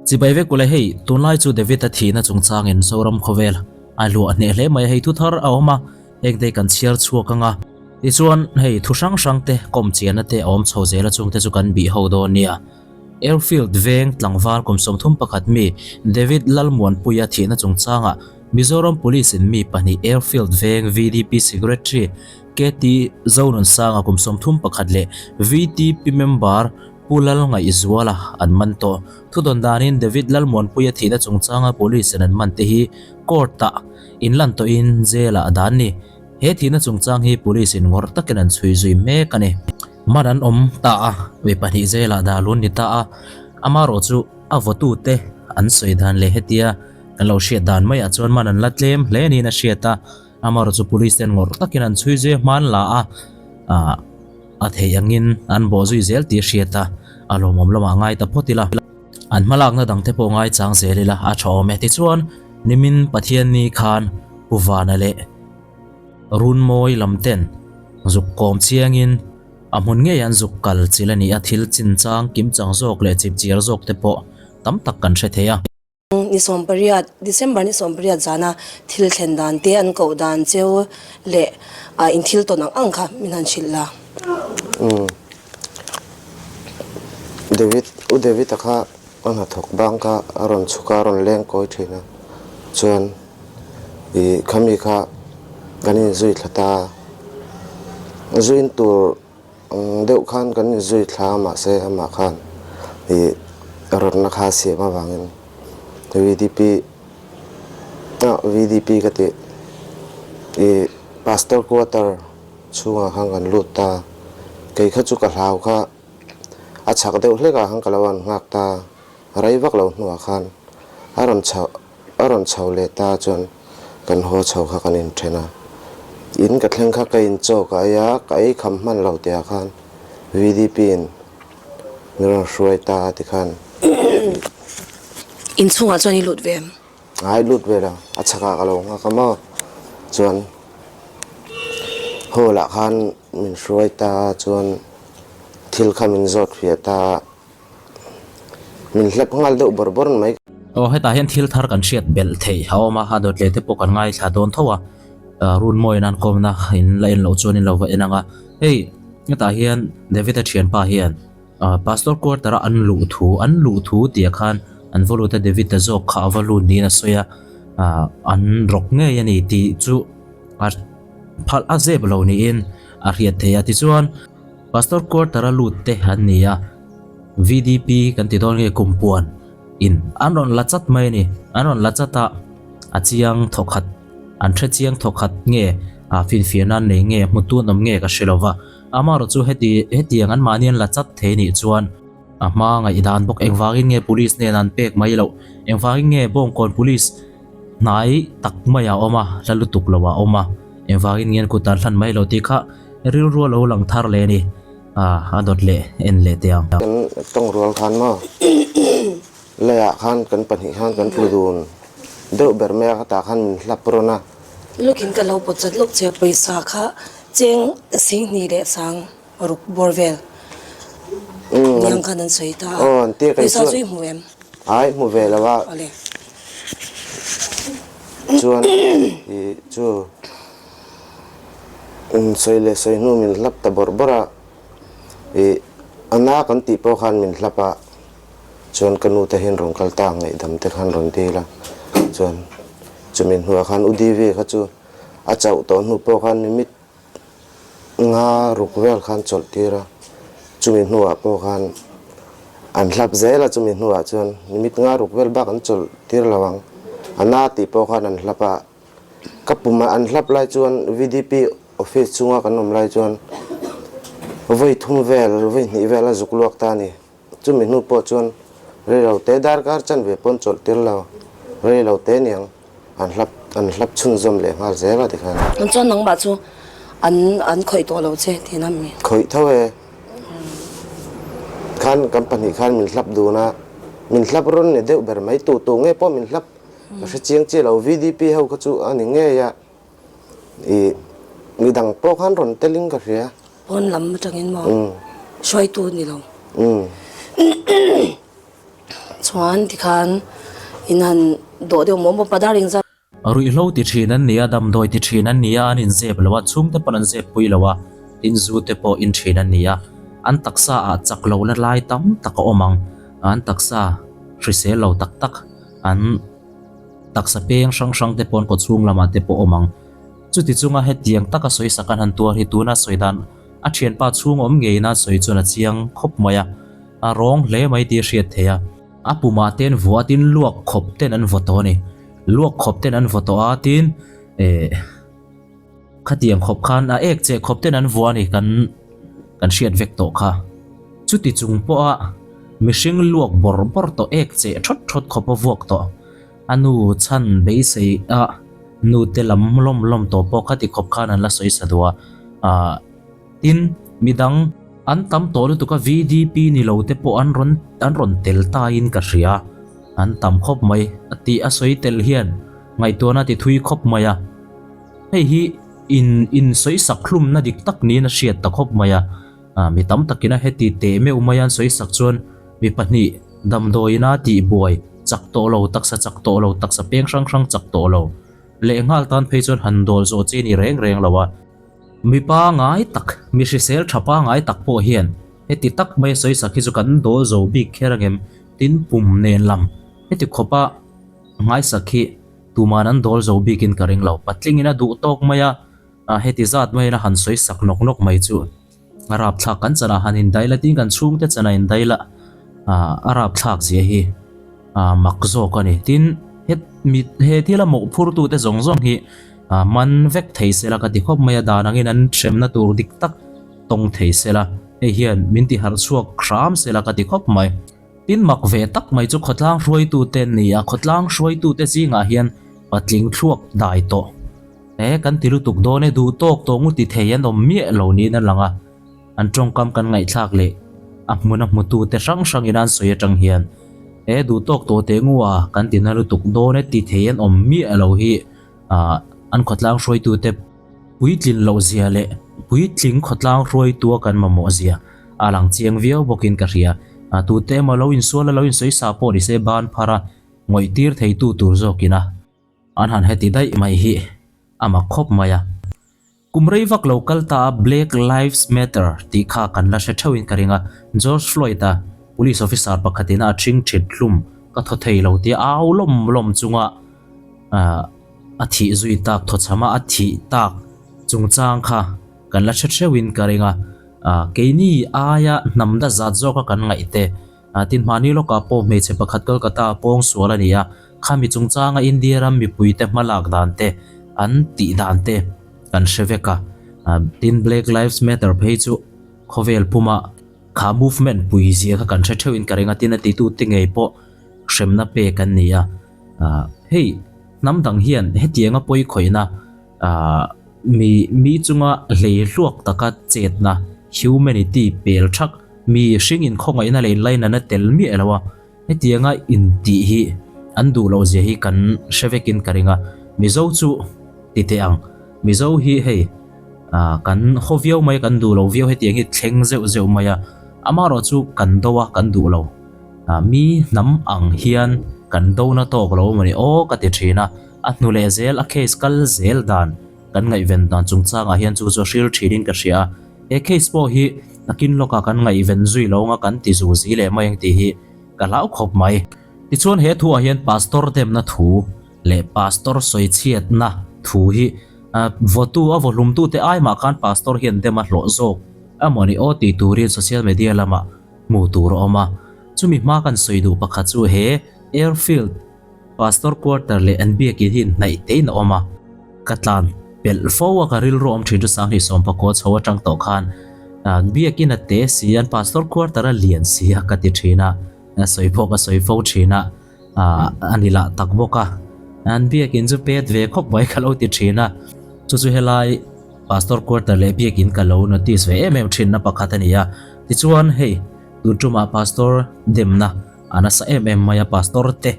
Chibai vek ule hei, tunlai chu David-a thihna chungchangin Zoram khawvel a luah hneh hle mai a, hei thu thar a awm a, hengte hi kan chhiar chhuak ang a. Tichuan hei thu hrang hrang te kawm chianna te a awm chho zel a chungte chu kan bih ho dawn nia. Airfield veng tlangval kum 31 mi David Lalmuanpuia thihna chungchangah Mizoram Police in mi pahnih Airfield veng VDP Secretary KT Zonunsanga kum 31 leh VTP member Pu Lalngaihzuala an man tawh. Thudawn danin David Lalmuanpuia thihna chungchanga Police in an man te hi court ah inlan tawhin jail ah a dan ni. He thihna chungchang hi Police in ngawrh takin an chhui zui mek a ni. Man an awm ta a, mi pahnih jail ah dah lun ni ta a, amarawh chu a vawtute an sawi dan leh hetia kan lo hriat dan maiah chuan man an la tlem hle niin a hriat a, amarawh chu Police ten ngawrh takin an chhui zui a, hma an la a, ah a theih angin an bawh zui zel tih a hriat a, a lawmawm lamah ngai ta phawt ila. An hmalakna dangte pawh ngaichang zel ila a tha awm e. Tichuan, nimin Pathianni khan Pu Vana leh Runmawi lam ten zuk kawm chiangin a hmun ngei an zuk kal chil a ni a, thil chinchang kimchang zawk leh chipchiar zawk te pawh tam tak kan hre thei a. Ni 18, December ni 18 zana thil thlen dan te, an koh dan cheu leh in thil tawn ang ang kha min han hrilh la. Umm. David, U David-a kha a hnathawk bang kha a rawn chhuk a, a rawn leng kawi thin a, chuan ih khami kha kan inzui thla ta a, zuin tur Ang deuh khan kan inzui thla a mahse amah khan ih rawtna kha a siam avangin VDP ah VDP ka tih ih Pastor quarter chhungah khan kan lut ta kei kha chu ka hlau kha a chhak deuh hlek ah khan ka lo an nghak ta rei vak lo hnuah khan a rawn chhoh A rawn chho leh ta chuan kan haw chho kha kan inthen a. In ka thleng kha ka in chaw ka ei a, ka ei kham hman lo tihah khan VDP in min rawn hruai ta a tikhan. In chhungah chuan i lut ve em? Ai lut ve lo, a chhakah ka lo nghak a maw? Chuan hall ah khan min hruai ta a, chuan thil kha min zawt fiah ta a. Min hlep nghal deuh bawrh bawrh mai. Aw hetah hian thil thar kan hriat belh theih a awm a, a dawt leh te pawh kan ngaithla dawn tho a, Runmawiin an kawmna in la en loh chuan in lo va en ang a, hei hetah hian David-a thianpa hian Pastor quarter-a an luh thu an luh thu tih ah khan an va lut a, David-a zawk kha a va lut niin a sawi a, an rawk ngei a ni tih chu a phalh a zep lo niin a hriat theih a, tichuan. Pastor quarter a lut te an ni a, VDP kan ti dawn nge kumpuan in an rawn la chat mai a ni, an rawn la chat a, a chiang thawkhat, an hre chiang thawkhat nge a finfiah nan nei nge hmu tun awm nge ka hre lo va, amaherawh chu heti hetiang an mahni an la chat thei nih chuan a hma ngaihdan bawk engvangin nge police nen an pek mai loh, engvangin nge Bawngkawn police hnai tak mai a awm a, hla lutuk lo a awm a, engvangin nge an kut an hlan mai loh tih kha rilru a lo lang thar leh a ni, a dawt leh en leh teh ang. Kan tawng rual khan maw leiah khan kan pahnih khan kan tlu dun deuh ber mai a, khatah khan min hlap rawn a. Lawkin ka lo pawt chat lawk che a, pawisa kha cheng 20 leh sang ruk bawr vel niang khan an sawi ta a, pawisa chu i hmu em? Ai hmu ve lo a. Chuan i chu sawi leh sawi hnu min hlap ta bawrh bawrh a, i a na kan tih pawh khan min hlap a, chuan ka nu te hian rawn kal ta ngaihdam te khan rawn dil a, chuan chumi hnuah khan U Divi kha chu a chauh tawh hnu pawh khan mimit Nga ruk vel khan chawlh tir a, chumi hnuah pawh khan an hlap zel a, chumi hnuah chuan nimit nga ruk vel bak an chawlh tir lo ang. A na tih pawh khan an hlap a, ka pum a an hlap lai chuan VDP office chhunga kan awm lai chuan vawi thum vel, vawi hnih vel a zuk luak ta a ni. Chumi hnu pawh chuan reilo te darkar chanve pawn chawlh tir lo, reilo te niang. An hlap an hlap chhunzawm leh nghal zel a tikhan. An chuan nangmah chu an an khawih tawh lo che tih na mi? Khawih tho e. Khan kan pahnih khan min hlap dun a, min hlap rawn ni deuh ber mai tu tu nge pawh min hlap ka hre chiang chiah lo VDP ho kha chu a ni ngei a, ih midang pawh khan rawn telin ka hria. Pawn lam atangin maw? Hruaitu ni lo. Chuan. Chuan tikhan in han dawh deuh mawm bawk a, dar engzat. Ruihhlo ti thin an ni a, damdawi ti thin an ni a, an inzep lo a, chhungte pawn an zep pui lo a, tin zu te pawh in thin an ni a, an taksa ah chak lo la lai tam tak a awm ang, an taksa hrisel lo tak tak, an taksa peng hrang hrang te pawn kawchhung lamah te pawh awm ang. Chuti chunga hetiang taka sawi sak an han tuar hi tuna sawi dan a thianpa chhung awm ngeiin a sawi chuan a chiang khawp mai a, a rawng hle mai tih a hriat theih a. A pumah ten vuah tin luak khawp ten an vaw tawh a ni. Luak khawp ten an vaw tawh a tin eh khatiang khawp khan a ek cheh khawp ten an vuah a ni kan kan hriat vek tawh kha. Chuti chung pawha mihring luak bawrh bawrh tawh ek cheh thawt thawt khawp a vuak tawh. A nu chhan beisei a nu te lam lawm lawm tawh pawh khati khawp khan an la sawi sa duh a. Ah tin midang an tam tawh lutuk a VDP ni lo te pawh an rawn an rawn tel ta in ka hria an tam khawp mai a tih a sawi tel hian ngaihtuahna ti thui khawp mai a. Hei hi in in sawi sak hlumna dik tak niin a hriat ta khawp mai a. Ah mi tam takin a heti teh meuh mai a an sawi sak chuan mi pahnih damdawiina tihbuai chak tawh lo taksa chak tawh lo taksa peng hrang hrang chak tawh lo lehnghal tan phei chuan han dawl zawh chi a ni reng reng lo a. Mi pangai tak mi hrisel tha pangai tak pawh hian heti tak mai a sawi sak hi chu kan dawl zo bik kher angem tin pum nen lam heti khawpa nghaisak hi tuman an dawl zo bikin ka ring lo patlingin a duh tawk mai a heti zat maiin a han sawi sak nawk nawk mai chu. A rapthlak kan chanah han indaih la tin kan chhungte chanah indaih la a rapthlak zia hi mak zawk a ni. Tin, he mi he thila mawhphurtute zawng zawng hi man vek thei se la ka ti khawp mai a, dan angin an hremna tur dik tak tawng thei se la, hei hian min ti harh chhuak hram se la ka ti khawp mai. Tin, mak ve tak mai chu khawtlang hruaitute an ni a, khawtlang hruaitute zingah hian patling thluak dai tawh. He kan ti lutuk dawn e, duh tawk tawh ngu ti thei an awm miah lo niin a lang a, an tawngkam kan ngaihthlak leh a hmun a hmutu te hrang hrangin an sawi atang hian he duh tawk tawh teh ngu a kan ti na lutuk dawn e ti thei an awm miah lo hi ah an khawtlang hruaitu te puitlin loh zia leh puitling khawtlang hruaitu a kan mamawh zia a lang chiang viau bawkin ka hria. Tute emaw lo insual a lo insawi sa pawh ni se ban phar a ngawih tir theitu tur zawkin a. An han heti daih mai hi a mak khawp mai a. Kum rei vak lo kal ta a Black Lives Matter tih kha kan la hre theuhin ka ring a, George Floyd-a police officer pakhatin a ṭhing ṭhit hlum ka thaw thei lo tia au lawm lawm chunga a thih zui tak thawchhama a thih tak chungchang kha kan la hre theuhin ka ring a. Keini aia hnam da zat zawka kan ngaih te Tin, hmahni lawkah pawh hmeichhe pakhat Kolkata a pawng sual a ni a, khami chungchanga India ram mipuite hmalak dan te, an tih dan te kan hre vek a. Tin, Black Lives Matter phei chu khawvel puma kha movement pui zia kha kan hre theuhin ka ring a, tin a titute ngei pawh hremna pek an ni a. Hei hnam dang hian hetianga pawi khawihna Mi mi chunga hlei hluak taka chetna, humanity, pel thak, mi hring inkhawngaihna leh inlainatna tel miah lo a, hetianga intih hi an duh loh zia hi kan hre vekin ka ring a. Mizo chu ti teh ang, Mizo hi hei kan haw viau mai a, kan duh lo viau hetiang hi thleng zeuh zeuh mai a, amaherawh chu kan do a, kan duh lo. Mi hnam ang hian kan do na tawk lo a mawni aw ka ti thin a. A hnu leh zel a case kal zel dan kan ngaihven dan chungchangah hian chu chu a hril thin in ka hria a, he case pawh hi nakin lawkah kan ngaihven zui lo anga kan ti zu zi leh mai ang tih hi ka hlau khawp mai. Tichuan he thuah hian Pastor demna thu leh Pastor sawichhiatna thu hi vawtu a vawhlumtu te ai mah khan Pastor hian dem a hlawh zawk emaw ni aw tih turin social media lamah hmuh tur a awm a, chumi hma kan sawi duh pakhat chu he airfield Pastor quarter leh an biakin hi inhnaih tein a awm a, ka tlan pelh fo a, ka rilru awm thin chu Sanghnih sawmpakua chho atang tawh khan biakin a te si an pastor quarter a lian si a ka ti thin a, sawi pawh ka sawi fo thin a, a ni lah tak bawk a, an biakin chu pet ve khawp mai ka lo ti thin a, chu chu helai pastor quarter leh biakin ka lo notice ve em em thin na pakhat a ni a, tichuan hei tun tumah pastor demna. A nasa em em mai a pastor te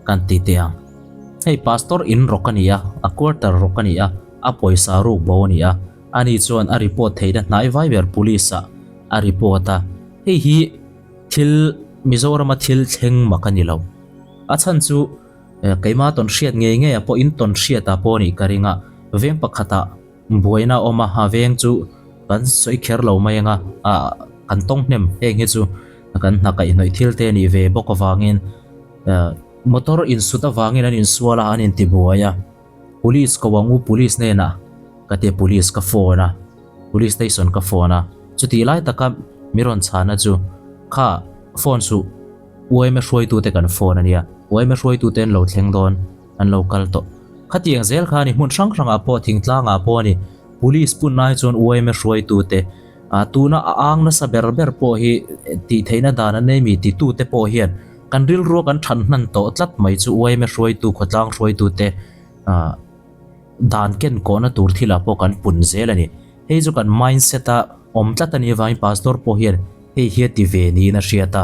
kan ti teh ang. Hei pastor in rawk a ni a, a quarter rawk a ni a, a pawisa ruk bo a ni a, ani chuan a report theihna hnai vai ber police ah a report a, hei hi thil Mizorama thil thleng mak a ni lo. A chhan chu keima tawn hriat ngei ngei ah pawh in tawn hriat ah pawh nih ka ring a, veng pakhat ah buaina a awm a, a veng chu kan sawi kher lo mai ang a, ah kan tawng hnem heng hi chu kan hna kaihhnawih thil te nih ve bawk avangin motor insut avangin an insual a, an intibuai a. Police ko ang u police hnenah ka tia police ka phone a police station ka phone a chutih lai taka mi rawn chhana chu kha phone suh yma hruaitute kan phone ania yma hruaitute an lo thleng dawn an lo kal tawh khatiang zel kha ani hmun hrang hrangah pawh thingtlangah pawh ani police pun lai chuan yma hruaitute ah tuna a ang nasa ber ber pawh hi tih theihna dan an nei mi titute pawh hian Kan rilrua kan than hnan tawh tlat mai chu yma hruaitu, khawtlang hruaitute dan ken kawhna tur thilah pawh kan pun zel a ni. Hei chu kan mindset a awm tlat a nih avangin Pastor pawh hian hei hi a ti ve niin a hriat a.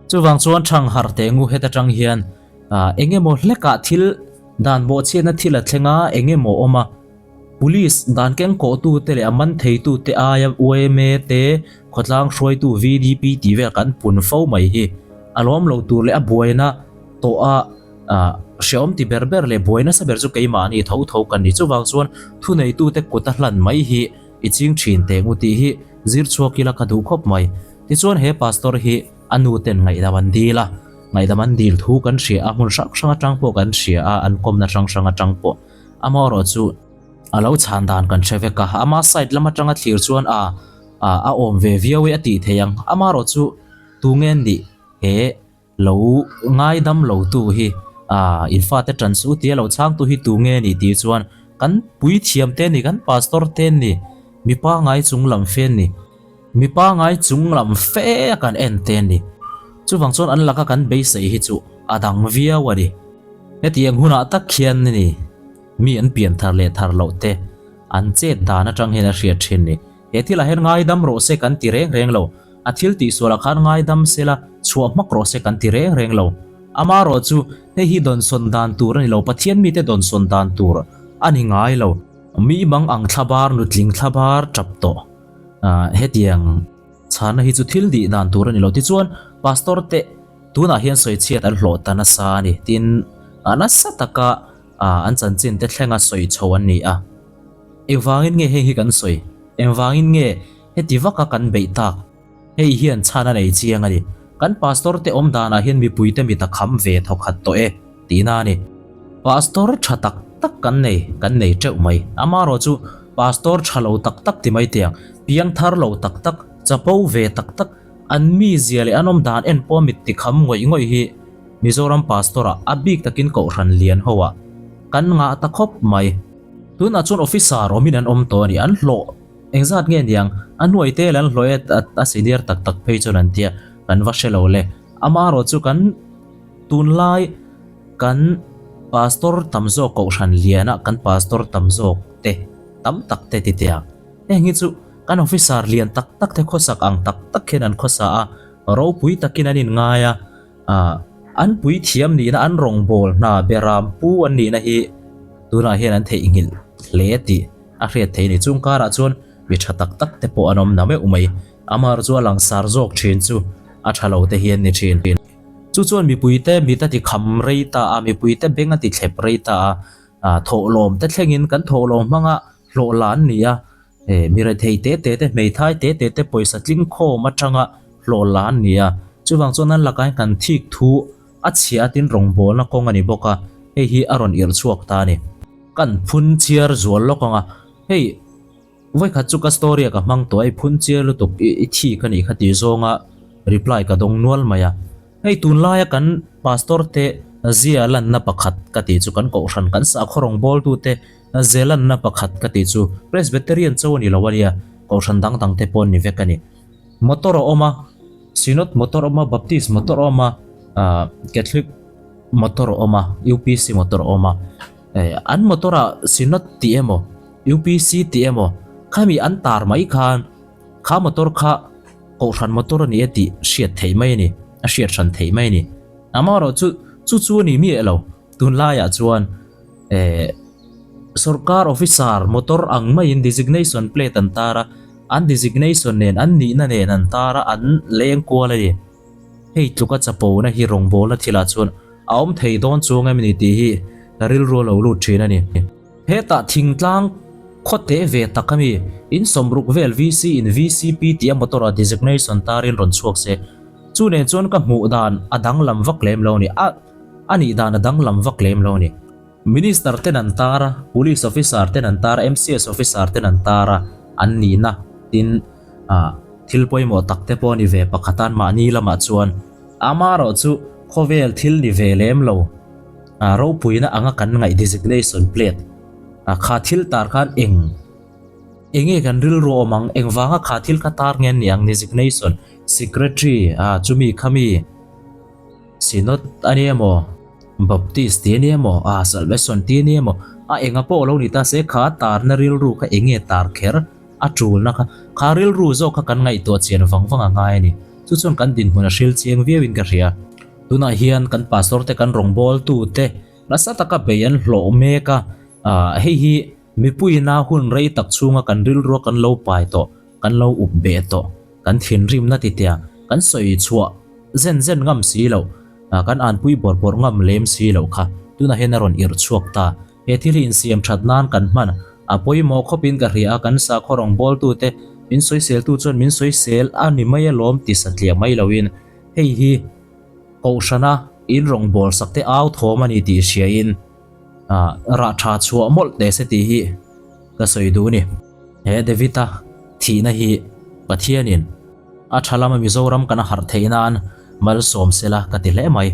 Chuvang chuan thang harh teh ngu het atang hian eng emaw hlekah thil dan bawhchhiatna thil a thleng a, eng emaw awm a, Police dan kengkawhtute leh a man theitute aia yma te, khawtlang hruaitu VDP tih vel kan pun fo mai hi a lawm lo tur leh a buaina tawh a hrehawm ti ber ber leh buai nasa ber chu keimahni tho tho kan ni. Chuvang chuan thuneitute kut a hlan mai hi i ching thin teh ngu tih hi zir chhuak ila ka duh khawp mai. Tichuan he pastor hi a nu ten ngaihdam an dil a, ngaihdam an dil thu kan hria a, hmun hrang hrang atang pawh kan hria a, an kawmna hrang hrang atang pawh. Amaherawh chu a lo chhan dan kan hre vek a, ama side lam atanga thlir chuan a a awm ve viau e a tih theih ang. Amaherawh chu tunge nih he lo ngaidam lo tu hi a in fate tan chu tia lo chhang tu hi tunge nih tih chuan kan puithiam te ni kan pastor te ni mi pangai chung lam fe ni mi pangai chung lam fe a kan en te ni. Chuvang chuan an laka kan beisei hi chu a dang viau a ni. Hetiang hunah tak khian ni mi an pian thar leh thar loh te an chet dan atang hian a hriat thin ni. He thilah hian ngaidam rawh se kan ti reng reng lo. A thil tihsualah khan ngaidam se la chhuah hmak rawh se kan ti reng reng lo. Amaherawh chu hei hi dawnsawn dan tur a ni lo, Pathian mite dawnsawn dan tur a ni ngai lo. Mi mang ang thlabar nutling thlabar tap tawh hetiang chhana hi chu thil dih dan tur a ni lo. Tichuan Pastor te. Tunah hian sawichhiat an hlawh ta nasa a ni. Tin, nasa taka an chanchin te thlenga sawi chho an ni a. Engvangin nge heng hi kan sawi? Engvangin nge heti vaka kan beih tak? Hei hian chhan a nei chiang a ni. Kan pastor te awm danah hian mipuite mit a kham ve thawkhat tawh e, tihna a ni. Pastor tha tak tak kan nei, kan nei teuh mai. Amaherawh chu pastor tha lo tak tak ti mai teh ang, piangthar lo tak tak, chapo ve tak tak, An mizia leh an awm dan en pawh mit ti kham ngawih ngawih hi Mizoram Pastor ah a bik takin Kohhran lian ho ah kan ngah ta khawp mai. Tunah chuan officer awmin an awm tawh a ni. An hlawh engzat nge niang? A hnuai te an hlawh e a senior tak tak phei chuan an tia kan va hre lo le. Amaherawh chu kan tunlai kan Pastor tam zawk Kohhran lian ah kan Pastor tam zawk te tam tak te ti teh ang. Heng hi chu Kan officer lian tak tak te khawsak ang tak tak hian an khawsa a, ropui takin an inngai a, ah an puithiam nihna an rawngbâwl hna beram pu an nihna hi tunah hian an theihnghilh hle tih a hriat theih a ni. Chung karah chuan mi tha tak tak te pawh an awm na meuh mai. Amaherawh chu a langsar zawk thin chu a tha lo te hi an ni thin. Chu chuan mipuite mit a ti kham rei ta a, mipuite beng a ti thlep rei ta a, ah thawhlawm te thlengin kan thawhlawm hmanga hlawh la an ni a, He mi rethei te te te, hmeithai te te te pawisa tling khawm atanga hlawh la an ni a, chuvang chuan an lakah hian kan thik thu a chhia atin rawngbawlna kawng a ni bawk a, hei hi a rawn irh chhuak ta a ni. Kan phun chiar zual lawk ang a, hei vawikhat chu ka story a ka hmang tawh a, i phun chiar lutuk i thik a nih kha tih zawnga reply ka dawng nual mai a. Hei tunlaia kan pastor te zia lanna pakhat ka tih chu kan kohhran kan sakhaw rawngbawltute ze lanna pakhat ka tih chu Presbyterian cho a ni lo a nia, kohhran dang dang te pawh an ni vek a ni. Motor a awm a, Synod motor a awm a, Baptist motor a awm a, ah Catholic motor a awm a, UPC motor a awm a. An motor ah Synod tih emaw UPC tih emaw khami an tar mai khan kha motor kha Kohhran motor a ni e tih hriat theih mai a ni, a hriat hran theih mai a ni. Amaherawh chu chu chu a ni miah lo, tunlaiah chuan eh sorkar officer motor ang maiin designation plate an tar a, an designation nen an nihna nen an tar a, an leng kual a ni. Hei tluka chapona hi rawngbawlna thilah chuan a awm thei dawn chuang em ni tih hi ka rilru a lo lut thin a ni. Hetah thingtlang khaw teh ve tak ami, in sawmruk vel VC in VCP tih a motor ah designation tarin rawn chhuak se. Chu nen chuan ka hmuh dan a danglam vak lem lo a ni. A a nih dan a danglam vak lem lo a ni. Minister ten an tar a, Police officer ten an tar a, MCS officer ten an tar a, an nihna tin ah thil pawimawh tak te pawh a ni ve pakhat a, mahni lamah chuan amaherawh chu khawvel thil ni ve lem lo ah ropuina anga kan ngaih designation plate ah kha thil tar khan eng enge kan rilru awm ang, engvanga kha thil kha tar nge an nih ang designation secretary ah chumi khami Synod a ni emaw, Baptist tih a ni emaw, ah Salvation tih a ni emaw, a enga pawh lo ni ta se kha tarna rilru kha enge tar kher a tulna kha, kha rilru zawk kha kan ngaihtuah chian vang vang a ngai a ni. Chu chuan kan dinhmun a hril chiang viau in ka hria. Tunah hian kan pastor te kan rawngbawltu te nasa taka bei an hlawh mek a, ah hei hi mipuiina hun rei tak chhunga kan rilrua kan lo pai tawh, kan lo up beh tawh, kan thinrimna titia kan sawi chhuah zen zen ngam si loh, kan anpui bawrh bawrh ngam lem si loh kha tunah hian a rawn irh chhuak ta. He thil hi insiam that nan kan hman a pawimawh khawpin ka hria a, kan sakhaw rawngbawltute min sawiseltu chuan min sawisel a ni mai alawm ti satliah mai loin hei hi Kohhrana in rawngbawlsak te au thawm a ni tih hriain rah tha chhuah mawlh teh se tih hi ka sawi duh a ni. He David-a thihna hi Pathianin a tha lama Mizoram kan harh theih nan malsawm sela ka ti hle mai.